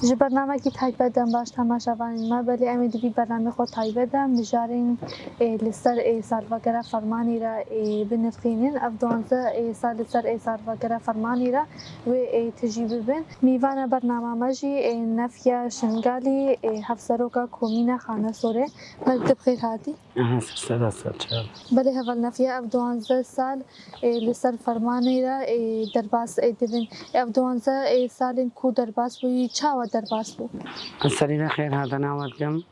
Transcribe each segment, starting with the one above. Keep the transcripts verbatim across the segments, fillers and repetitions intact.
Ji bernamekî taybet em baş temaşevanên me, belê em ê di vî bernamê xwe taybet de mijarên, ê, li ser, ê, salvegera fermanê re, ê, binirxînin. Ev duwanzdeh, ê, sal li ser, ê, salvegera fermanê re wê, ê, tijî bibin. Mîvana bernama me jî, ê, Nefiye Şingalî, ê, Hevseroka Komîna Xanesorê. Me tu bi xêr hatî. Aha, ser sera ser çav. Belê heval Nefiye, ev duwanzdeh sal, ê, li ser fermanê re, ê, derbas, ê, dibin. Ev duwanzdeh, ê, salên ku derbas bûyî, çawa derbas bû? Ez serî ve xêr hatena we dikim.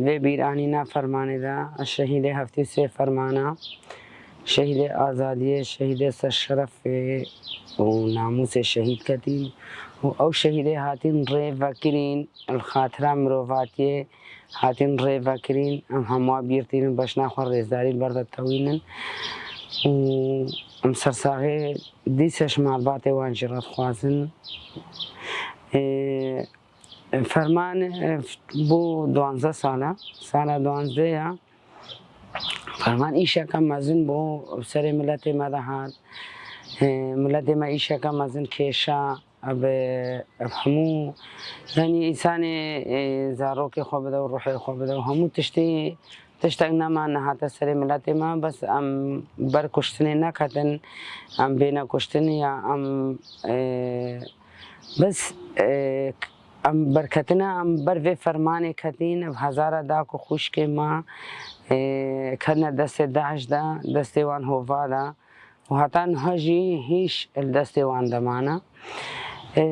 Vê bîranîna fermanê de, ez şehîdê heftê sê fermana, şehîdê azadiyê, şehîdê serşerefê û namûsê şehîd ketîn û ew şehîdê hatîn rêvekirîn, li xatira mirovatiyê hatîn rêvekirîn. Em hemû bîr tînin, beşna xwe rêzdarî li ber de tewînin û em sersaxê dîse ji malbatê wan jî re dixwazin. Ê, Ferman, e, bû duwanzdeh sala, sala duwanzdeh ya. Ferman îşeke mezin bû, serê miletê me de hat. E, miletê me îşeke mezin kêşa, ev, ev hemû, yanî însanê, e, zarokê xwe bide û ruhê xwe bide û hemû tiştê, tiştek nema nehate serê miletê me, bes em ber kuştinê neketin, em bêne kuştin ya em, e, bes, e, Em berketine, em ber vê fermanê ketîn, ev hezara dayik û xwişkê me, ê, ketine destê DAIŞ de, destê wan hova de û heta niha jî hîş li destê wan de mane. Ê,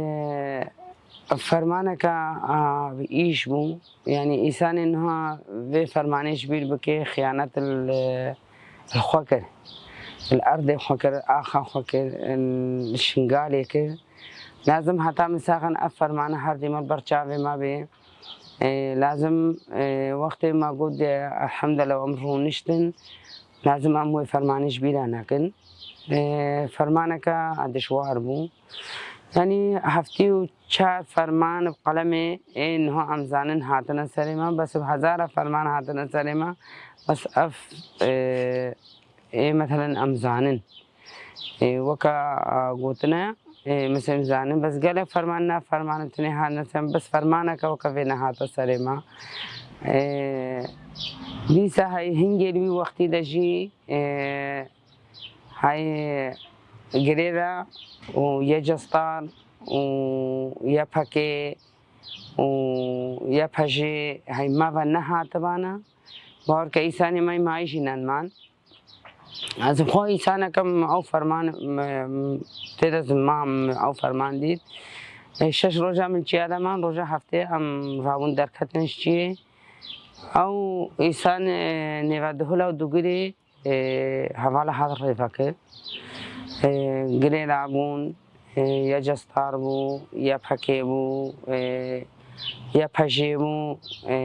fermaneke, a, îş bû, yanî însanê niha vê fermanê ji bîr bike, xiyanet li, li xwe kir, li erdê xwe kir, axa xwe kir, li Şingalê kir. Lazim heta misaxan ev fermane her dîmel ber çavê me bê. Ê, lazim, ê, wextê me got, ê, elhamdulillah em rûniştin. Lazim em wê fermanê ji bîra nekin. Ê, fermaneke dijwar bû. Yanî heftê û çar ferman bi qelemê ê niha em zanin hatine serê me, bes bi hezara ferman hatine serê me. Bes ev, ê, ê, meselen em zanin. Ê, weke, a, gotine, ê, mesela zanin, bes gelek ferman, na ferman tinê hatine ser, bes fermaneke weke vê nehate serê me. Ê, dîsa hey hingê li wî wextî de jî, ê, hey girêda û YC Star û YPG û YPJ hey me ve nehatibana. Bawer ke însanê me mayî jî nenman. Ez xwe însaneke min ew ferman, m-, m-, tê de zimam ew ferman dît. E, şeş roja min çiya de man, roja heftê em rabûn derketin ji çiyê. Ew însan, e, nêve duhula û dugirê, e, hevala hat rêvekir. E, girê rabûn, e, YC Star bû, YPG bû, e, YPJ bû, e,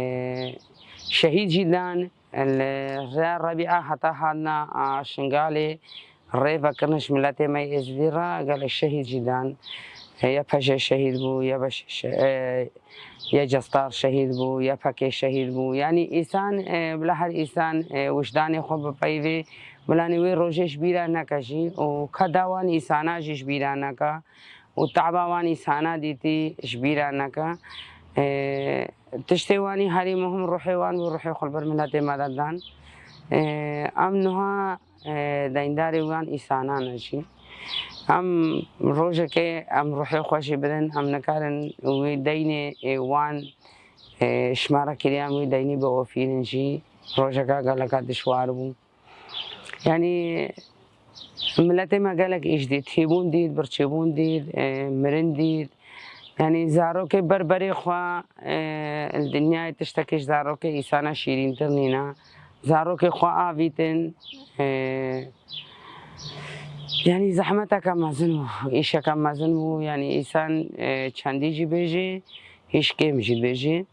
şehîd jî dan. Li rêya Rebîa heta hatina a Şingalê rê vekirin ji miletê me yê Êzidî re gelek şehîd jî dan. YPJ şehîd bû, YBŞ şe-, e, YC Star şehîd bû, YPG şehîd bû. Yanî îsan, e, bila her îsan, e, wijdanê xwe bipeyivê, bila nê wê rojê ji bîra neke jî û keda wan îsana jî ji bîra neke. û taba wan îsana dîtî ji bîra neke. Ê, tiştê wanî herî muhim ruhê wan bû, ruhê xwe li ber miletê me de dan. Ê, em niha, ê, deyndarê wan îsana ne jî. Em rojekê em ruhê xwe jî bidin, em nikarin wî deynê, ê, wan, ê, ji me re kiriyan wî deynî biofînin jî. Rojeka geleka dijwar bû. Yanî miletê me gelek îş dît, hîbûn dît, birçîbûn dît, e, mirin dît. Yanî zarokê ber berê xwe, e, li dinyayê tiştekî ji zarokê îsana şîrîntir nîne. Zarokê xwe avîtin, e, yanî zehmeteke mezin bû, îşeke mezin bû. Yanî îsan, e, çendî jî bêjî, hîş kêm jî bêjî.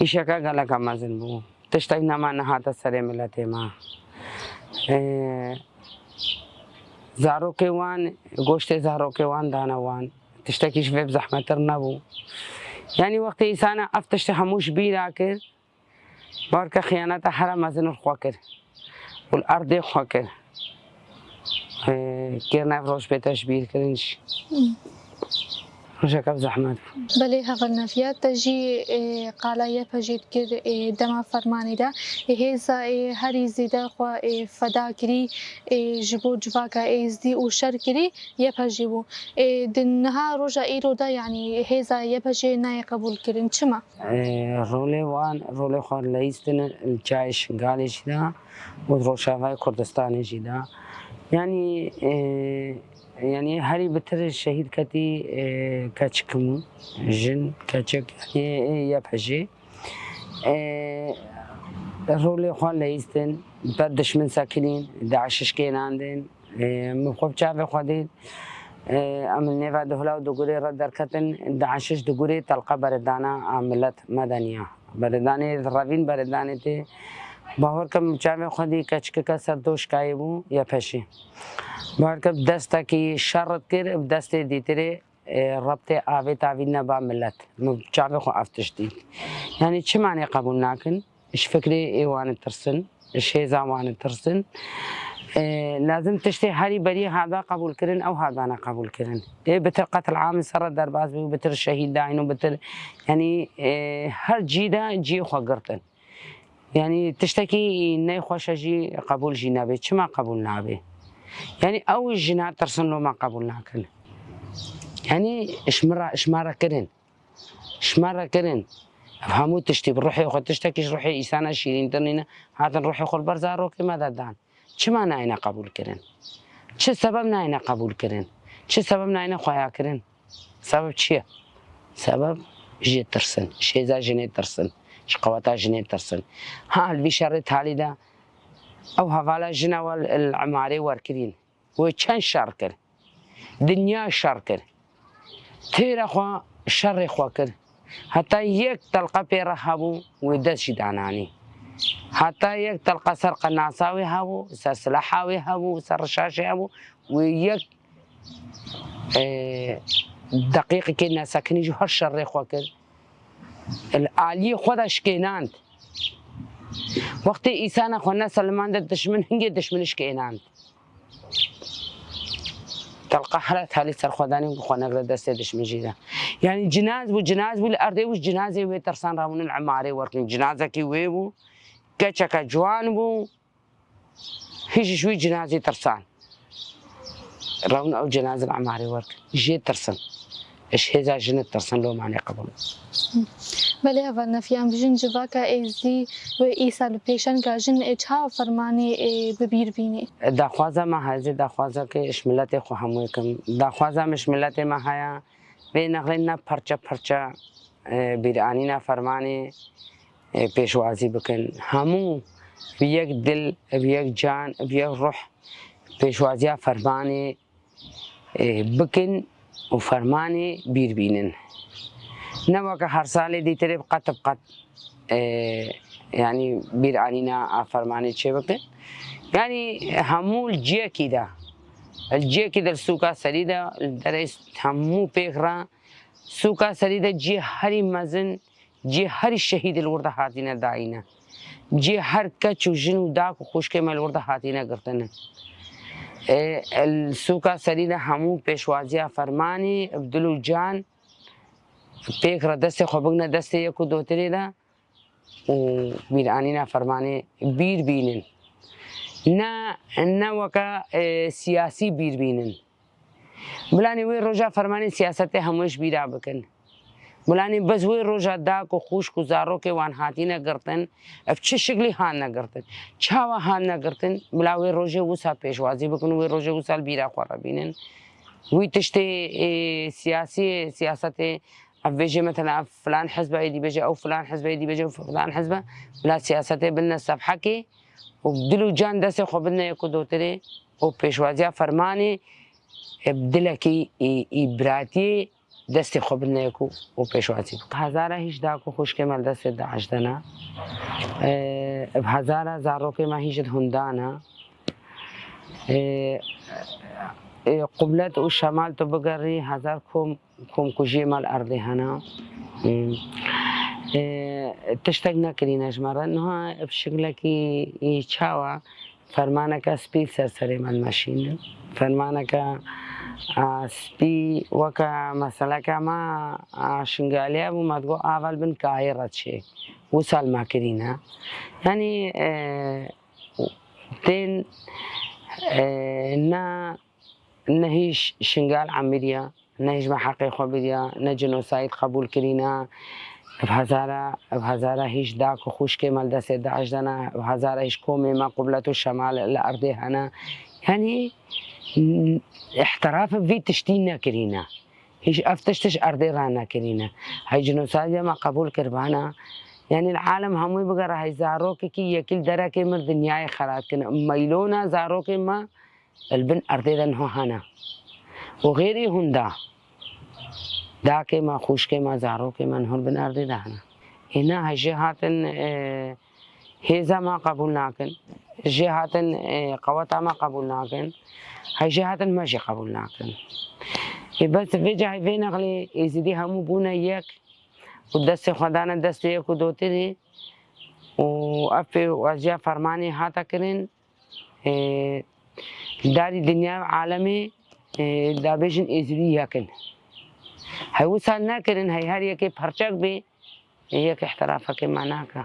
Îşeke geleka mezin bû. Tiştek nema nehate serê miletê me. Ê, zarokê wan, goştê zarokê wan dane wan. Tiştekî ji vê bi zehmettir nebû. Yanî wextê îsana ev tiştê hemû ji bîra kir, barke xiyaneta here mezin li xwe kir. Û li erdê xwe kir. Ê, kêr nev roj bête ji bîr kirin jî. Hmm. Rojeka bi zehmet. Belê hevalneviya te jî ê, qala YPJ'ê dikir ê, dema fermanê de ê, hêza ê, herî zêde xwe ê, feda kirî ê, ji bo civaka êzdî û şer kirî YPJ bû. Ê, di niha roja îro de yanî hêza YPJ'ê nayê qebûl kirin. Çima? Ê, Rolê wan, rolê xwe leyîstin li çiyayê Şingalê jî de û di Rojavayê Kurdistanê jî de. Yanî ê, yanî herî bitir şehîd ketî ê, keçik bû, jin, keçik, yanî ê, YPJ'ê. Ê, rolê xwe leyîstin, ber dişmin sekinîn, DAIŞ şikênandin. Ê, min xwe bi çavê xwe dît. Ê, em li nêva dohla û di gurê re derketin, DAIŞ di gurê telqa beredana a milet medeniya. Beredanê revîn beredanê tê. Bawer kim bi çavê xwe dî keçikeke ser doşkayê bû, YPJ'ê. Bawer kim destekî şer dikir, bi destê dîtirê ê, rebtê avê tavî neba milet. Min çavê xwe ev tişt dît. Yanî çima nê qebûl nakin? Ji fikrê ê wan tirsin, ji hêza wan tirsin. Ê, lazim tiştê herî berî hada qebûl kirin, ew hadana qebûl kirin. Ê bitir qetil amî ser re derbas bû, bitir şehîd dayîn û bitir, yanî ê, her cî de cî xwe girtin. Yanî tiştekî neyxweş e jî qebûl jî nabê. Çima qebûl nabê? Yanî ew jina tirsin loma qebûl nakin. Yanî ji min re, ji me re kirin. Ji me re kirin. Ev hemû tiştî bi ruhê xwe, tiştekî ji ruhê îsana şîrîntir nîne. Hatin ruhê xwe li ber zarokê me de dan. Çima nayêne qebûl kirin? Çi sebeb nayêne qebûl kirin? Çi sebeb nayêne xweya kirin? Sebeb çi ye? Sebeb jê tirsin, ji hêza jinê tirsin, ji qeweta jinê tirsin. Ha, li vî şerê talî de ew hevala jina we li, li emarê werkirîn. Wê çend şer kir? Dinya şer kir. Têra xwe şerê xwe kir. Heta yek telqa pê re hebû, wê dest jî dananî. Heta yek telqa ser qenasa wê hebû, ser silaha wê hebû, ser rişaşê hebû, wê yek, e, deqîqekê nesekinî jî her şerê xwe kir. Li aliyê xwe de şikênand. Wextê îsana xwe neselimande dişmin, hingê dişminî şikênand. Telqa here talî ser xwe danî û xwe negre destê dişmin jî de. Yanî cinaz bû, cinaz bû, li erdê û ji cinazê wê tirsan rabûn li emarê werkin. Cinazekî wê bû, keçeke ciwan bû, hî ji wî cinazê tirsan. Rabûn ew cinazê li emarê werkin. Jê tirsin. Ji hêza jinê tirsin, loma nê qebûl. Belê heval Nefiyan, bijin civaka êzdî wê îsal û pêşenga jin ê çawa fermanê ê bi bîr bînê? Daxwaza me heye, ez ê daxwazeke ji miletê xwe hemûyê kim. Daxwaza min ji miletê me heye, vê nexrê ne parçe parçe, e, bîranîna fermanê, e, pêşwazî bikin. Hemû bi yek dil, bi yek can, bi yek ruh pêşwaziya fermanê ê, bikin û fermanê bîr bînin. Ne weke her salê dîtirê bi qet bi qet, ê, yanî bîranîna a fermanê çê bikin. Yanî hemû li ciyekî de, li ciyekî de li sûka serî de, li derê hemû pêk re sûka serî de ciyê herî mezin Cihê herî şehîdê li wir de hatîne dayîne. Cihê her keç û jin û dak û xwişkê me li wir de hatîne girtine. Ê, li sûka serî de hemû pêşwaziya fermanê bi dil û can pêk re destê xwe bigine destê yek û dotirê de û bîranîna fermanê bîr bînin. Ne, ne weke, ê, siyasî bîr bînin. Bilanê wê roja fermanên siyasetê hemû ji bîra bikin. Bilanê bes wê roja dak û xwişk û zarokê wan hatîne girtin, ev çi şiklî hatine girtin? Çawa hatine girtin? Bila wê rojê wisa pêşwazî bikin û wê rojê wisa li bîra xwe re bînin. Wî tiştê, ê, siyasî, siyasetê, ev bêje mesela ev filan hizb e, êdî bêje ew filan hizb e, êdî bêje ew filan hizb e. Bila siyasetê bidine sefhekê û dil û can destê xwe bidine yek û dotirê û pêşwaziya fermanê, e, bi dilekî î, î biratiyê destê xwe bidine yek û, û pêşwazî bike. Hezara hîş dak û xwişkê me li destê DAIŞ de ne. E, bi hezara zarokê me hîş di hundan e. E, e, qublet û şemal tu bigerî hezar kom, komkujiyê me li erdê hene. Hmm. E, tiştek nekirîne ji me re. Niha bi şiklekî, î, çawa Fermaneke spî ser serê me dimeşînin. Fermaneke, a, spî weke meseleke me, a, Şingaliya bû, me digot, "Avel bin kahê re çê." Wisa li me kirîne. Yanî, e, tên, e, ne, ne hîş Şingal emiriye, ne hîş me heqê xwe biriya, ne cinosayd qebûl kirîne. Ev hezara, ev hezara hîş dayik û xwişkê me li destê DAIŞ de ne, ev hezara hîş komê me Qublet û Şemal li erdê hene. Yanî, n-, îhtirafa vî tiştî nekirîne. Hîş ev tişt ji erdê re nekirîne. Hey cinosaydê me qebûl kiribana. Yanî li alem hemû bigere hey zarokekî yekî li derekê mir dinyayê xelat kine. Meylona zarokê me li bin erdê de niha hene. Û xêrî hunda. Dakê me, xwişkê me, zarokê me niha li bin erdê de hene. Îna hey jê hatin, e, hêza me qebûl nakin. Jê hatin, e, qeweta me qebûl nakin. Hey jê hatin me jî qebûl nakin. Ê bes vê cahê vê nexlê Êzidî hemû bûne yek û destê xwe dane destê yek û dotirî û ev pêwaziya fermanê hate kirin. E, darî dinya û alemê, e, dabêjin Êzidî yek in. Hey wisa nekirin, hey her yekê perçek bê, yek îhtirafekê me nake.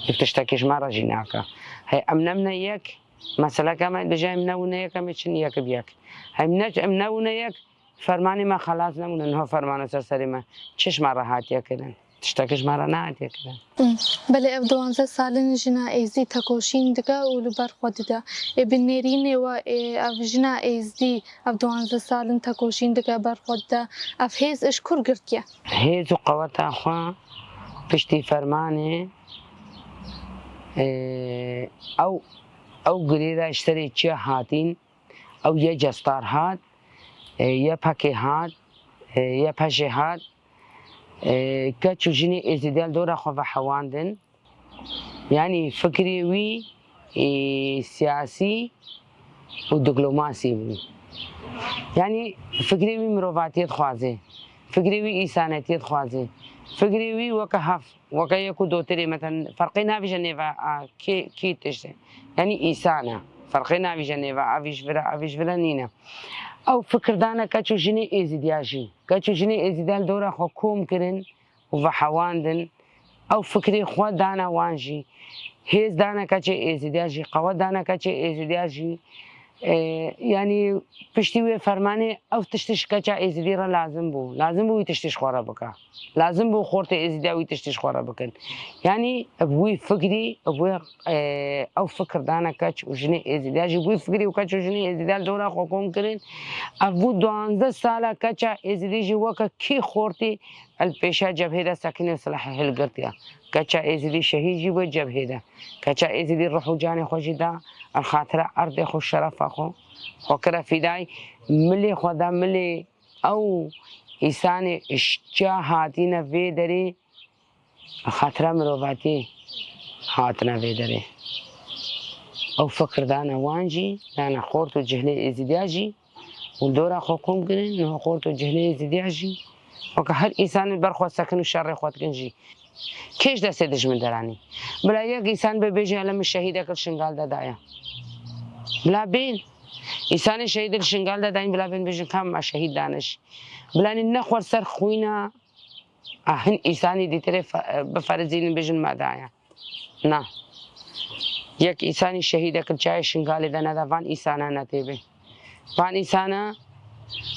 Yek tiştekî ji me re jî nake. Hey em nemine yek, meseleke me dibêje em nebûne yek, em ê çin yek bi yek. Hey em ne, em nebûne yek, fermanê me xelas nebûne, niha fermana ser serê me. Çi ji me re hatiye kirin? Tiştekî ji me re nehatiye kirin. Hmm. Belê ev duwanzeh salin jina Êzdî tekoşîn dike û li ber xwe dide. Ê bi nêrînê we, ê ev jina Êzdî ev duwanzeh salin tekoşîn dike, ber xwe dide. Ev hêz ji kur girtiye? Hêz û qeweta xwe piştî fermanê, ê, ew, ew girêda ji serê çiya hatîn, ew Y C S T A R hat, e, Y P G hat, e, Y P J hat, e, keç û jinê Êzidiya li dora xwe vehewandin. Yanî fikrê wî, e, siyasî û dîplomasî bû. Yanî fikrê wî mirovatiyê dixwaze, fikrê wî însanetiyê dixwaze, fikrê wî weke hev. Weke yek û dotirê, meten, ferqê navêje nêva a kê, kî tişt e. Yanî îsan e. Ferqê navêje nêva, evî ji vir e, evî ji vir e nîne. Ew fikir dane keç û jinê Êzidiya jî. Keç û jinê Êzidiya li dora xwe kom kirin û vehewandin. Ew fikrê xwe dane wan jî. Hêz dane keçê Êzidiya jî. Qewet dane keçê Êzidiya jî. E, yanî piştî wê fermanê ew tiştî ji keça Êzidî re lazim bû. Lazim bû wî tiştî ji xwe re bike. Lazim bû xortê Êzidiya wî tiştî ji xwe re bikin. Yanî bi wî fikrî, bi wê, e, ew fikir dane keç û jinê Êzidiya jî, bi wî fikrî û keç û jinê Êzidiya li dora xwe kom kirin. Ev bû duwazdeh sala keça Êzidî jî weke kî xortî li pêşa cebhê de sekinê û silahê hilgirtiye. Keça Êzidî şehîd jî bû cebhê de. Keça Êzidî ruh û canê xwe jî da, li xatira erdê xwe, şerefa xwe, xwe kire fîdayî. Milê xwe da, milê ew îsanê ji çiya hatîne vê derê, li xatira mirovatiyê hatine vê derê. Ew fikir dane wan jî, dane xort û cihlê Êzidiya jî. Û li dora xwe kom kirin, niha xort û cihlê Êzidiya jî, weke her îsanê li ber xwe sekin û şerê xwe dikin jî. Kê ji destê dijmin deranî? Bila yek îsan bê bêje, hele min şehîdek li Şingal de daye. Bila bên. Îsanê şehîdek li Şingal de dayîn, bila bên bêjin, ka me şehîd dane jî. Bila nî ne xwe li ser xwîna a hin îsanî dîtirê fe-, biferizînin, bêjin me daye. Na. Yek îsanî şehîdek li çiyayê Şingalê de neda, van îsana netê bê. Van îsana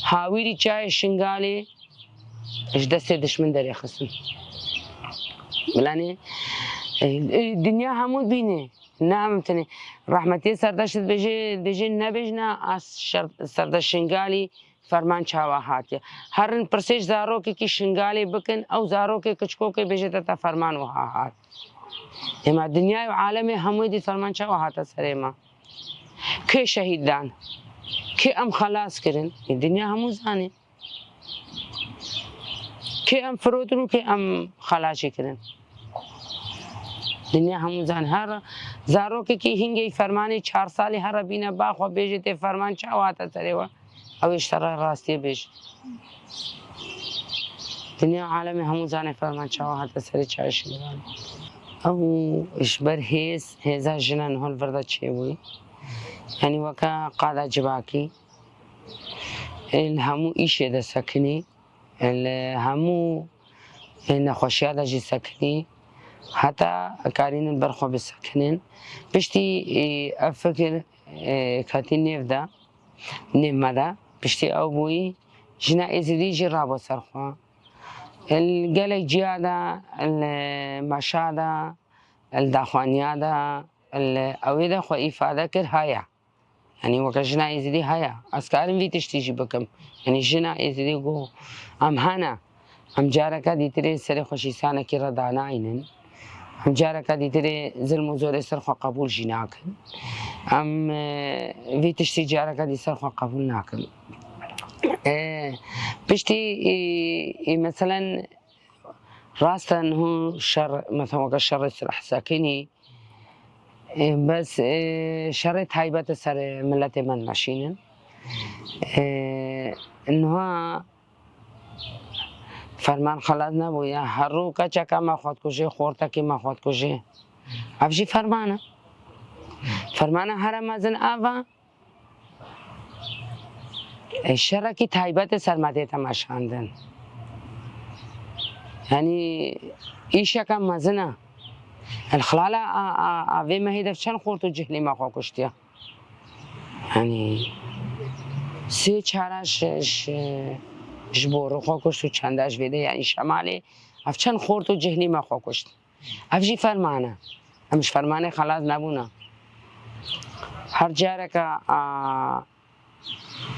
hawîrî çiyayê Şingalê ji destê dişmin derêxistin. Bilanê, e, e, dinya hemû bîne. Ne em tenê. Rehmetiyê Serdaş dibêje, dibêje nebêjne a şer-, Serdaş Şingalî ferman çawa hatiye. Herin pirsê ji zarokekî Şingalê bikin, ew zarokê kiçikokê bêje te, te ferman wiha hat. Ema dinyayê û alemê hemû dî ferman çawa hate serê me? Kê şehîd dan? Kê em xelas kirin? Ê, dinya hemû zanê. Kê em firotin û kê em xelasî kirin? Dinya hemû zanê. Her zarokekî hingê fermanê çar salî here bîne ba xwe bêje, tê ferman çawa hate serê we? Ew ê ji te re rastiyê bêje. Dinya alemê hemû zanê ferman çawa hate serê çayê Şingalê. Ew ji ber hêz, hêza jina niha li vir de çêbûyî. Yanî weke qada civakî, ê, li hemû îşê de sekinî, ê, li hemû, ê, nexweşiya de jî sekinî, heta karînin ber xwe bisekinin. Piştî, ê, ev fikir, ê, ketî nêv de, nêv me de. Piştî ew bûyî, jina Êzidî jî rabo ser xwe. Li gelek ciya de, li meşa de, li daxwaniya de, li ewê de xwe îfade kir, haya. Yanî weke jina Êzidî haya. Ez karim vî tiştî jî bikim. Yanî jina Êzidî got, em hene. Em careke dîtirê serê xwe şîsanekî re danayînin. Em careke dîtirê zilm û zorê ser xwe qebûl jî nakin. Em, e, vî tiştî careke dî ser xwe qebûl nakin. E, piştî, e, e, meselen, rast e, niho şer, mesela weke şerê silahsekinî, e, bes, e, şerê taybet e ser miletê me dimeşînin. E, niha ferman xelas nebûye. Her rû keçeke me xwe dikuje, xortekî me xwe dikuje. Ev jî ferman e. Fermana here mezin ev e. E, şerekî taybet e ser me tête meşandin. Yanî îşeke mezin e. El xilala a, a, a vê mehê de çend xort û cihlî me xwe kuştiye. Yanî sê çara ji, ji, ji borî xwe kuşt û çenda ji vê de, yanî şemalê ev çend xort û cihlî me xwe kuşt. Ev jî ferman e. Em ji fermanê xelas nebûne. Her careke, a,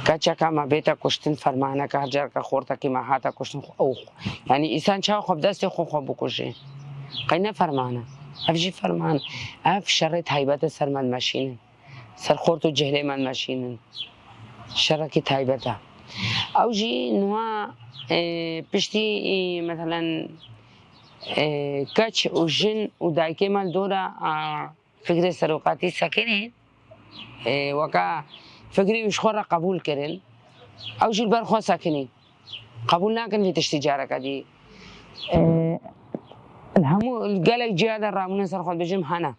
keçeke me bête kuştin fermaneke, her careke xortekî me hate kuştin, xwe, ew xwe. Yanî însan çawa xwe bi destê xwe xwe bikuje? Qey ne ferman e? Ev jî ferman e. Ev şerê taybet e ser me dimeşînin. Ser xort û cihlê me dimeşînin. Şerekî taybet e. Ew jî niha, e, piştî, e, meselen, e, keç û jin û dayikê me li dora, a, fikrê serokatî sekinî, e, weke fikrê wî ji xwe re qebûl kirin. Ew jî li ber xwe sekinî. Qebûl nakin vî tiştî careke dî. E, li hemû, li gelek ciya de rabûne ser xwe dibêjim hene.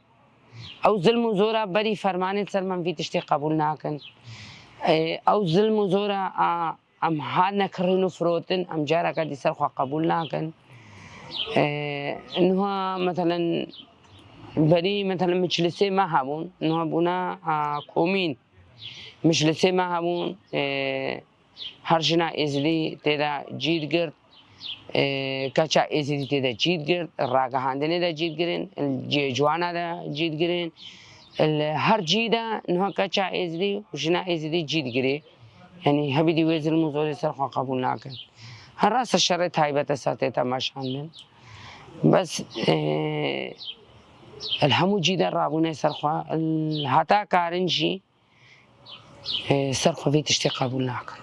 Ew zilm û zora berî fermanê ser me vî tiştî qebûl nakin. Ê, ew zilm û zora a, em hatine kirîn û firotin, em careke dî ser xwe qebûl nakin. Ê, niha, meselen, berî, meselen, miclisê me hebûn, niha bûne, a, komîn. Miclisê me hebûn, ê, Her jina Êzidî tê de cî digirt, e, keça Êzidî tê de cî digirt, ragihandinê de cî digirin, li cihê ciwana de cî digirin. Li her cî de niha keça Êzidî û jina Êzidî cî digirê. Yanî hebî dî wê zilm û zorê ser xwe qebûl nakin. Her rast e şerê taybet e ser tête meşandin. Bes, e, li hemû cî de rabûne ser xwe. Li heta karin jî Ê, ser xwe vê tiştê qebûl nakin.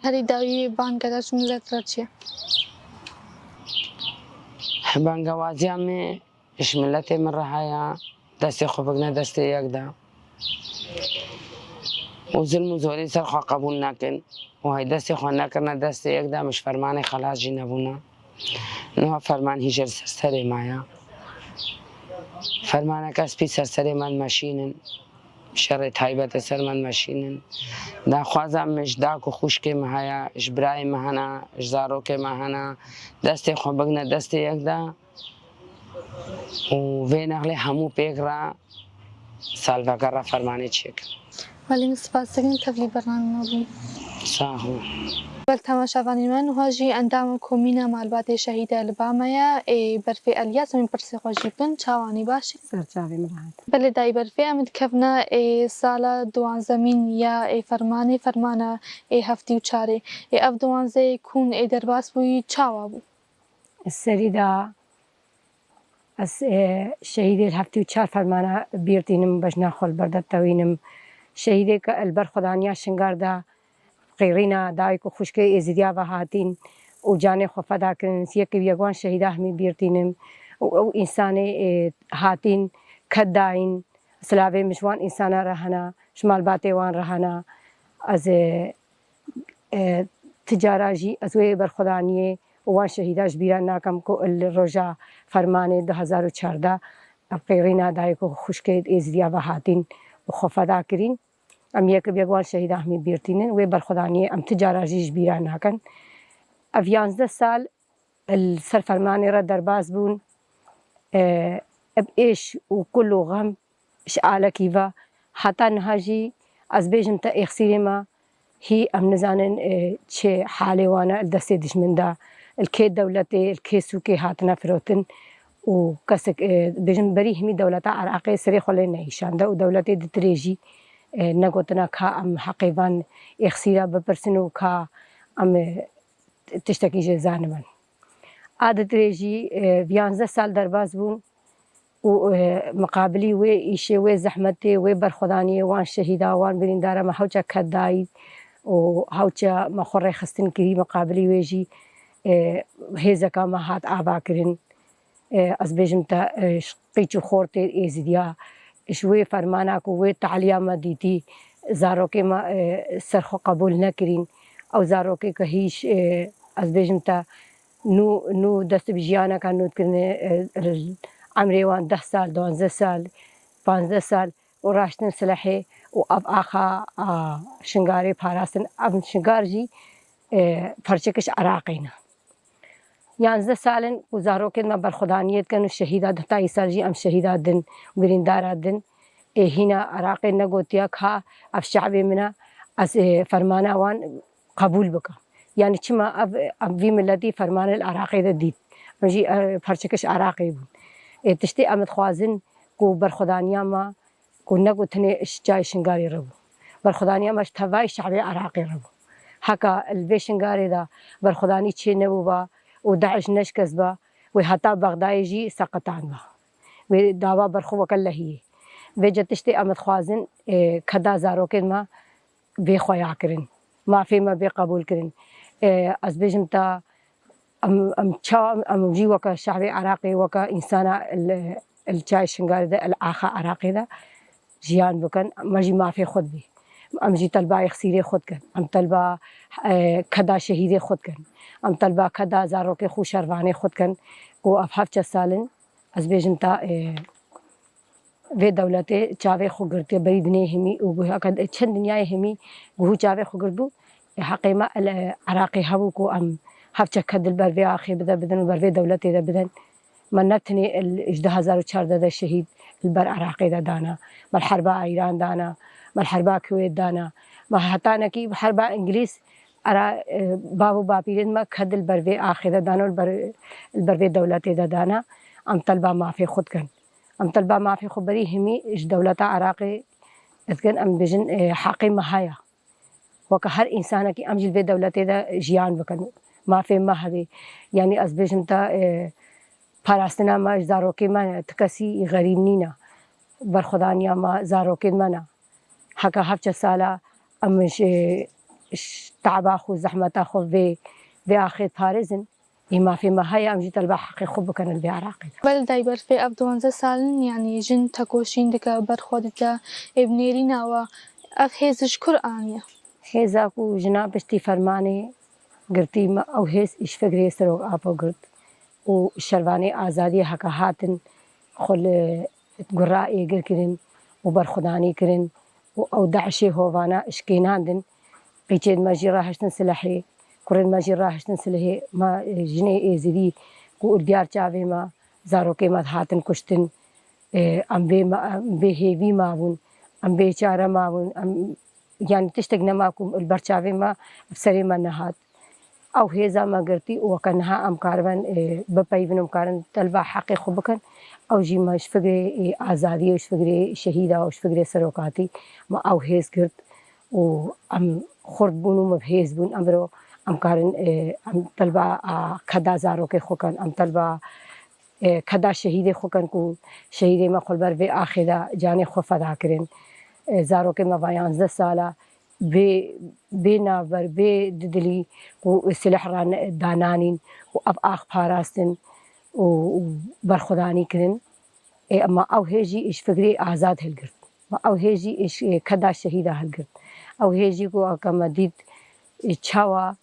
Herî dawî bangera ji milet re çi ye? Bangewaziya me ji miletê min re heye, destê xwe bigine destê yek de. Û zilm û zorê ser xwe qebûl nakin. Û hey destê xwe nekirine destê yek de, em ji fermanê xelas jî nebûne. Niha ferman hîje li ser serê me ye. Fermaneke spî ser serê me dimeşînin. Şerê taybet e ser me dimeşînin. Daxwaza min ji dayik û xwişkê me heye, ji birayê me hene, ji zarokê me hene. Destê xwe bigine destê yek de û vê nexlê hemû pêk re salvegera fermanê çêkin. Belê, min spas dikim, tevlî bernamê me bû. Sax bû. Belê temaşevanên me, niha jî endama komîna malbatê şehîdê li ba me ye, ê, Berfê Elyas, em ê pirsê xwe jî bikin, çawanî, baş î? Ser çavê min rehet. Belê dayê Berfê, em dikevine, ê, sala duwanzemîn ya, ê, fermanê, fermana, ê, heftê û çarê. Ê, ev duwanzeyê kûn, ê, derbas bûyî, çawa bû? Serî de ez, e, şehîdê heftê û çar fermana bîr tînim, bejna xwe li ber de tewînim. Şehîdê ke li ber xwe daniya Şingar de qêrîna dayik û xwişkê Êzîdiya ve hatîn û canê xwe feda kirin. Yekê yek wan şehîda hemî bîr tînim û ew însanê, e, hatîn, ked dayîn, silavê min ji wan însana re hene, ji malbatê wan re hene. Ez, e, e, ti cara jî ez wê berxwedaniyê û wan şehîda ji bîra nakim ku li roja fermanê du hezar û çardeh ev qêrîna dayik û xwişkê Êzidiya ve hatîn û xwe feda kirîn. Em yek bi yek wan şehîda hemî bîr tînin, wê berxwedaniyê em ti cara jî ji bîra nakin. Ev yanzdeh sal li ser fermanê re derbas bûn. E, ev êş û kul û xem ji alekî ve heta niha jî ez bêjim te êxsîrê me hî em nizanin, e, çi halê wan e li destê dijmin de, li kê dewletê, li kê sûkê hatine firotin û kesek, e, bêjim berî hemî dewleta Iraqê serê xwe lê neyîşande û dewletê ditirê jî, e, negotina ka em heqê van êxsîra bipirsin û ka em, e, tiştekî jê zanibin. A ditirê jî, e, yanzdeh sal derbas bûn û, e, miqabilî wê îşê, wê zehmetê, wê berxwedaniyê wan şehîda, wan birîndara me hewça ked dayî û hewça me xwe rêxistin kirî, miqabilî wê jî, e, hêzeka me hat ava kirin. E, ez bêjim te, e, ji qîç û xortê Êzidiya, ji wê fermana ku wê taliya me dîtî, zarokê me, e, ser xwe qebûl nekirîn. Ew zarokê ku hîş, e, ez bêjim te, nû, nû dest bi jiyaneka nû dikirine, e, emrê wan deh sal, duwazdeh sal, panzdeh sal û raştin silehê û ev axa, a, Şingarê parastin. Ev Şingar jî, e, parçekî ji Iraqê ne. Yanzdeh sal in ku zarokên me berxwedaniyê dikin û şehîda, heta îsal jî em şehîda din, birîndara din. Ê hîna Iraqê negotiya ka ev şe'bê min e, ez, ê, fermana wan qebûl bikim. Yanî çima ev, ev vî miletî fermanê li Iraqê de dît. Em jî, e, parçekî ji Iraqê bûn. Ê tiştê em dixwazin ku berxwedaniya me ku ne ku tenê ji çayê Şingarê re bû. Berxwedaniya me ji tevayê şe'bê Iraqê re bû. Heka li vê Şingarê de berxwedanî çê nebûba û DAIŞ neşkest ba, wê heta Bexdayê jî seqetan ba. Wê dava berxwe weke lehiyê. Vêce tiştê em dixwazin, e, keda zarokên me bê xweya kirin. Mafê me bê qebûl kirin. E, ez bêjim te, em, em ça, em jî weke şe'bê Iraqê, weke însana li, li çayê Şingalê de, li axa Iraqê de jiyan bikin. Me jî mafê xwe dibê. Em jî telba êxsîrê xwe dikin. Em telba, e, keda şehîdê xwe dikin. Em telba keda zarokê xwe û şervanê xwe dikin. Ku ev hevçe sal in, ez bêjim te, e, vê dewletê çavê xwe girtiye berî dinê hemî û guhaka çend dinyayê hemî guh û çavê xwe girt bû. Ê, heqê me li Iraqê hebû ku em hevçe ked li ber vê axê bide bidin û ber vê dewletê de bidin. Me ne tenê li, ji du hezar û çardeh de şehîd li ber Iraqê de dana. Me li herba Îran dana. Me li herba Kuwêt dana. Me hetanekî herba Îngilîz era, e, bav û bapîrên me ked li ber vê axê de dana û li ber, li ber vê dewletê de dana. Em telba mafê xwe dikin. Em telba mafê xwe berî hemî ji dewleta Iraqê dikin, em dibêjin, e, heqê me heye. Weke her însanekî em jî li vê dewletê de jiyan bikin. Mafê me hebe. Yanî ez bêjim te, e, parastina me ji zarokê me ne, ti kesî xerîb nîne. Berxwedaniya me zarokên me ne. Heke hevçe sala em ji, ji taba xwe, zehmeta xwe vê, vê axê diparêzin. Ê mafê me heye, em jî telba heqê xwe bikin li vê Iraqê de. Belê dayê, berfê ev duwazdeh sal in, yanî jin tekoşîn dike, ber xwe dide, ê bi nêrîna we ev hêz ji kur aniye? Hêza ku jina piştî fermanê girtî me, ew hêz îşfikrê Serok Apo girt û şervanê azadiyê heke hatin xwe li gura êgir kirin û berxwedanî kirin û ew DAIŞê hovana şikênandin. Qîçên me jî rahiştin silehê, kurên me jî rahiştin silehê. Me, e, jinê Êzidî ku li diyar çavê me, zarokê me dihatin kuştin, e, em bê me, em bê hêvî mabûn, em bê çare mabûn, em, yanî tiştek nema ku li ber çavê me, bi serê me nehat. Ew hêza me girtî û weke niha em karibin, e, bipeyivin û em karin telba heqê xwe bikin. Ew jî me ji fikrê, e, azadiyê û ji fikrê şehîda û ji fikrê serokatî me ew hêz girt û em xurt bûn û me bi hêz bûn. Em biro em karin, e, em telba, a, keda zarokê xwe kin, em telba, e, keda şehîdê xwe kin ku şehîdê me xwe li ber vê axê de canê xwe feda kirin. E, zarokê me va yanzdeh sala bê, bê navber, bê didilî ku sileh ran dananîn û ev ax parastin û, û berxwedanî kirin. Ê, ema ew hêz jî ji fikrê azad hilgirt. Ma ew hêz jî ji, e, keda şehîda hilgirt. Ew hêz jî ku aka me dît, e, çawa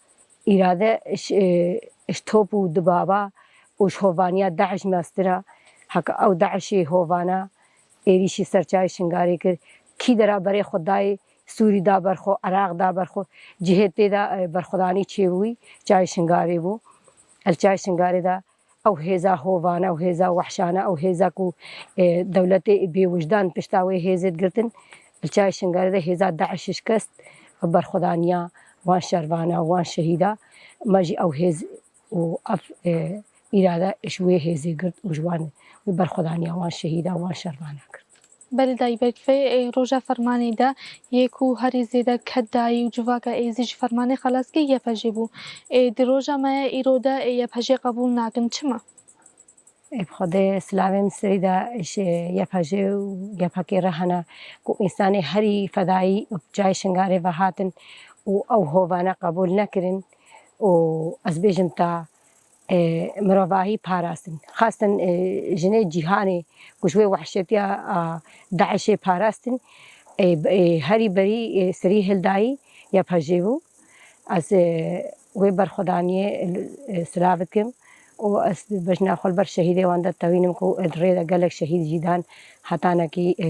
îrade, e, Ji top û dibaba û ji hovaniya DAIŞ mestir e. Heke ew DAIŞê hovana êrîşî ser çayê Şingarê kir. Kî dera berê xwe dayê Sûrî da ber xwe, Iraq da ber xwe, cihê tê de, e, berxwedanî çêbûyî çayê Şingarê bû. Li çayê Şingarê de ew hêza hovane, ew hêza wehşane, ew hêza ku, e, dewletê bêwijdan pişta wê hêzê digirtin, li çayê Şingarê de hêza DAIŞ şikest, berxwedaniya wan şervana, wan şehîda. Me jî ew hêz û ev, e, îrade ji wê hêzê girt û ji wan wê berxwedaniya wan şehîda, wan şervana girt. Belê dayî Berfê, e, roja fermanê de yê ku herî zêde ked dayî û civaka êzî ji fermanê xelas kir YPJ'ê bû. E, di roja me ya îro de, e, YPJ'ê qebûl nakin. Çima? Ê bi Xwedê silavê min serî de ji YPJ û YPK'ê re hene ku însanê herî fedayî çayê Şingarê ve hatin û ew hovane qebûl nekirin û ez bêjim ta, e, mirovahî parastin. Xwestin, e, jinê cîhanê ku ji wê wehşetiya, a, DAIŞ'ê parastin, e, e, herî berî, e, serî hildayî YPJ'ê bû. Ez, e, wê berxwedaniyê, e, silav dikim û ez bejna xwe li ber şehîdê wan de tewînim ku di rê de gelek şehîd jî dan hetanekî, e,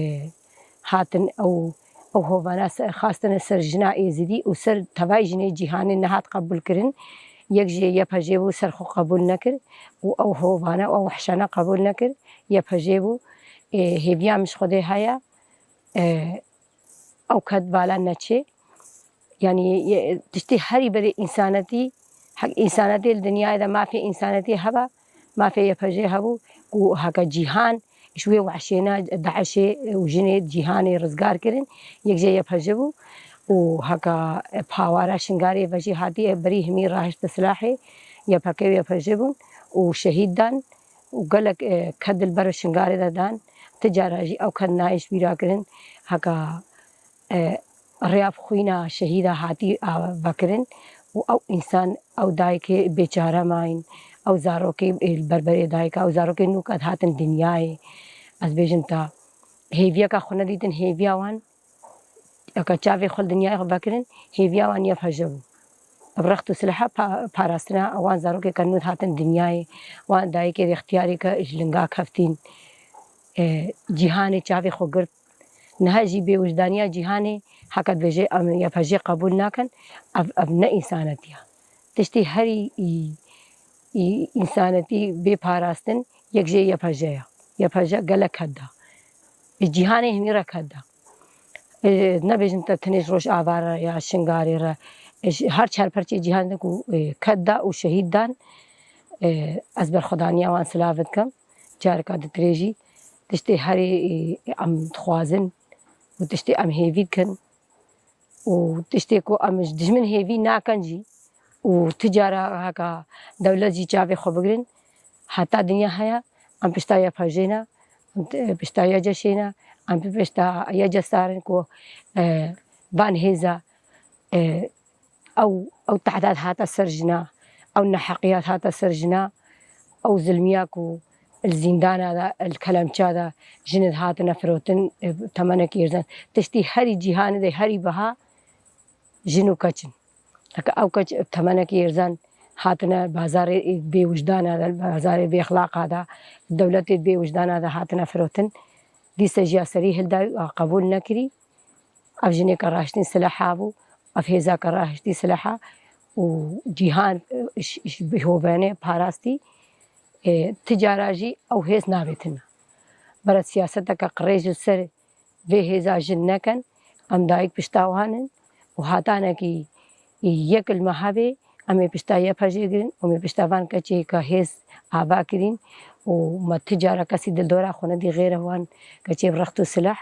hatin ew, ew hovana se-, xastine ser jina êzidî û ser tevayî jinê cîhanê nehat qebûlkirin. Yek jê YPJ bû ser xwe qebûl nekir û ew hovana, ew wehşana qebûl nekir. YPJ bû, e, hêviya min ji Xwedê heye, e, ew ked bala neçê. Yanî, ye-, tiştê herî berê însanetî, hek însanetê li dinyayê de mafê însanetî heba, mafê YPJ hebû ku heke cîhan ji wê wehşêna DAIŞ'ê û jinê cîhanê rizgar kirin, yek jê YPJ bû û heke pawara Şingarê ve jî hatiye berî himî rahişte silahê, YPK û YPJ bûn û şehîd dan û gelek, e, ked li ber Şingarê de dan. Ti cara jî ew ked nayê ji bîra kirin. Heke, e, rêya xwîna şehîda hatî, a, vekirin û ew însan, ew dayikê bêçare mayîn, ew zarokê, ê, li berberê dayika, ew zarokê nû ke hatin dinyayê. Ez bêjim ta hêviyeka xwe nedîtin, hêviya wan, eke çavê xwe li dinyayê xwe vekirin, hêviya wan YPJ bû. Ev rext û silaha pa-, parastina wan zarokê ke nû hatin dinyayê, wan dayikê ixtiyarê ke ji linga keftîn, e, cîhanê çavê xwe girt. Niha jî bêwijdaniya cîhanê heke dibêje em YPJ qebûl nakin, ev, ev ne însanetî ye. Tiştê herî î, î, însanetî bê parastin yek jê YPJ ye. YPJ gelek ked da. Ji cîhanê hemî re ked da. E, nebêjin te tenê ji Rojava re ya Şingarê re. E, ji her çar perçê cîhan de ku, e, ked da û şehîd dan, e, ez berxwedaniya wan silav dikim. Careka ditirê jî tiştê herî, e, em dixwazin û tiştê em hêvî dikin û tiştê ku em ji dijmin hêvî nakin jî û ti cara heka dewlet jî çavê xwe bigirin, heta dinya heye, em pişta YPJ'ê ne, em t-, pişta YCŞ'ê ne, em pişta YCSAR'in ku, e, van hêza, e, ew, ew tehdad hate ser jina, ew neheqiyat hate ser jina, ew zilmiya ku li zîndana de, li kelemça de jinê dihatine firotin, e, temenekî êrzan. Tiştî herî cîhanê de herî biha jin û keç in. Heke ew keç temenekî êrzan hatine bazarê bêwijdana de, bazarê bêexlaqa de, dewletê bêwijdana de hatine firotin. Dîse jî ya serî hildayî û qebûl nekirî. Ev jineke rahiştîn silaha bû, ev hêzake rahiştî silaha û cîhan, e, ji, ji bêhobenê parastî, e, ti cara jî ew hêz nabêtin. Bere siyaseteke qirêj li ser vê hêza jin nekin, em dayik pişta wan in û hatanekî yek li me hebê, em ê pişta YPJ'ê girin û em ê pişta van keçê ke hêz ava kirîn û me ti cara kesî dildora xwe nedî xêre wan keçê bi rext û silah.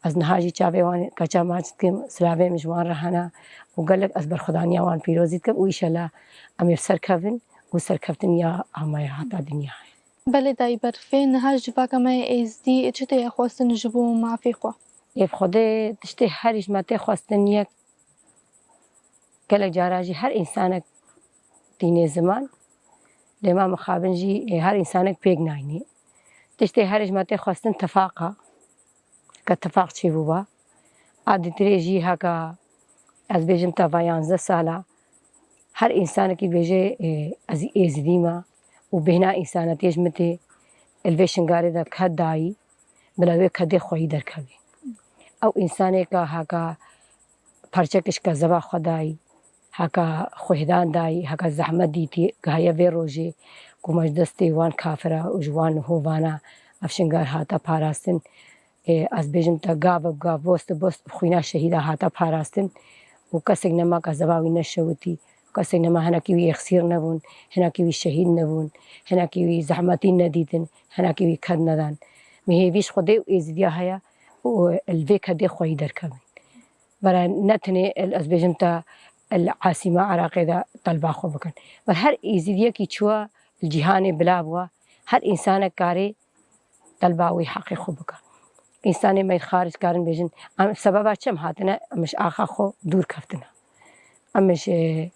Ez niha jî çavê wan keça maç dikim, silavê min ji wan re hene û gelek ez berxwedaniya wan pîrozî dikim û îşela em ê bi ser kevin û serkeftin ya amaye hata dinyayê. Belê dayî Berfê, niha ji civaka me yê Êzdî çi tê xwestin ji bo mafê xwe? Ê bi Xwedê tiştê herî ji me tê xwestin yek, gelek cara jî her însanek tînê ziman, lê ma mixabin jî, ê, her însanek pêk nayînê. Tiştê herî ji me tê xwestin tifaq e, ke tifaq çêbûba. A ditirê jî heka ez bêjim te va yanzdeh sala Her însanekî bêje, e, ez êzidî me û bêhna însanetiyê ji min tê, li vê şingarê de ked dayî, bila wê kedê xweyî derkevê. Ew însanêka heka perçek ji kezeba xwe dayî, heka xwêhdan dayî, heka zehmet dîtî, gihaye vê rojê ku me ji destê wan kafira û ji wan nihovana ev şingar hate parastin. Ê, ez bêjim te, gav bi gav, bost bi bost xwîna şehîda hate parastin û kesek nema kezeba wî neşewitî, kesek nema hinekî wî êxsîr nebûn, hinekî wî şehîd nebûn, hinekî wî zehmetî nedîtin, hinekî wî ked nedan. Min hêvî ji Xwedê û êzidiya heye û li vê kedê xweyî derkevin. Bere ne tenê li, ez bêjim te, li asîma Iraqê de telba xwe bikin. Ber her êzidiyekî çûwa li cîhanê bila bûwa, her însanek karê telba wî heqê xwe bike. Însanê me xaric karin bêjin, em sebeba çi em hatine, em ji axa xwe dûr keftine. Em ji,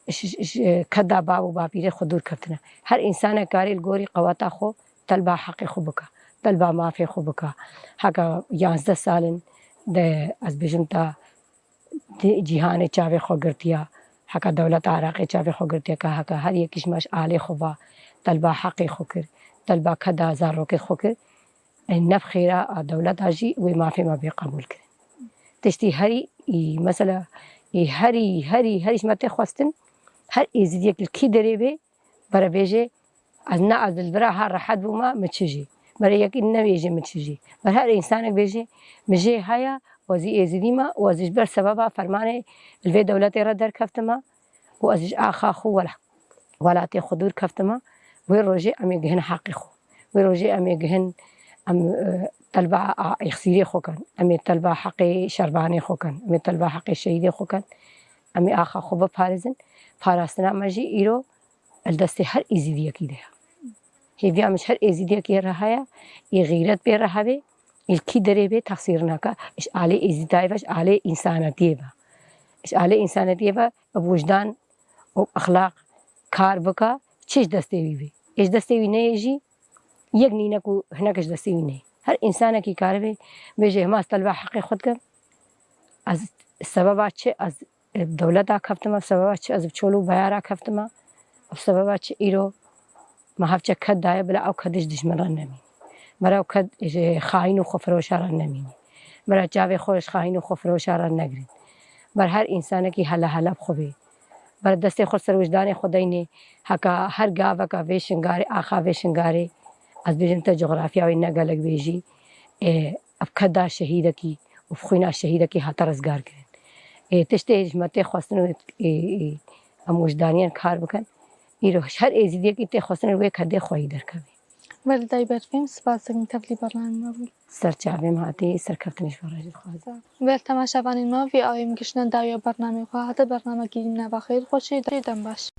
ji, ji keda bav û bapîrê xwe dûr keftine. Her însanek karê li gorî qeweta xwe telba heqê xwe bike, telba mafê xwe bike. Heke yanzdeh sal in de, ez bêjim te, di-, cîhanê çavê xwe girtiya, heke dewleta Iraqê çavê xwe girtiya, ka heke her yekî ji me ji alê xwe va, telba heqê xwe kir, telba keda zarokê xwe kir, e, ne bi xêra a dewleta jî wê mafê me bê qebûl kirin. Tiştî herî, î, mesela, î, herî, herî, herî ji me tê xwestin, her êzidiyek li kî derê bê, bere bêje, ez ne, ez li vira ha rehet bûma, min çi jî. Bere yekî nebêje min çi jî. Ber her însanek bêje, min jê heye, ez ê êzidî me û ez ji ber sebeba fermanê li vê dewletê re derkeftime û ez ji axa xwe wel-, welatê xwe dûr keftime. Wê rojê em ê gihin heqê xwe. Wê rojê em ê gihin, em, e, telba a, êxsîrê xwe kin. Em ê telba heqê şervanê xwe kin. Em ê telba heqê şehîdê xwe kin. Em ê axa xwe biparêzin. Parastina me jî îro li destê her êzidiyekî de ye. Hêviya min ji her êzidiyekî re heye, ê xîret pê re hebe, ê li kî derê bê texsîr nake, ji alê êzidayê ve, ji alê însanetiyê ve. Ji alê însanetiyê ve bi wijdan û exlaq kar bike, çi ji destê wî bê. Ê ji destê wî neyê jî, yek nîne ku hinek ji destê wî neyê. Her însanekî karibe bêje, hema ez telba heqê xwe dikim, ez sebeba çi, ez bi dewleta keftime, bi sebeba çi ez bi çol û beyara keftime, bi sebeba çi îro me hevçe ked daye, bila ew ked ji dijmin re nemîne. Bera ew ked ji xayîn û xwefiroşa re nemîne. Bera çavê xwe ji xayîn û xwefiroşa re negirin. Ber her însanekî hele hele bi xwe bê. Ber destê xwe ser wijdanê xwe deynê, heka her gaveka vê şingarê, axa vê şingarê, ez bêjim te, coxrafiya wê ne gelek bê jî, ê, bi keda şehîdekî û bi xwîna şehîdekî hate rizgar kirin. Ê, tiştê ji me tê xwestin û, ê, ê, em wijdaniyen kar bikin. Îro her êzidiyekî tê xwestin wê kedê xweyî derkeve. Welîdayê Berfîn, spas dikim tevlî bernamê me bû. Ser çavê min hatî, serkeftinê ji bo re jî dixwazim. Ber temaşevanên me, vî awê em giştine dawiya bernamê xwe. Heta bernamekî din nava xêr, xweşî, dem baş.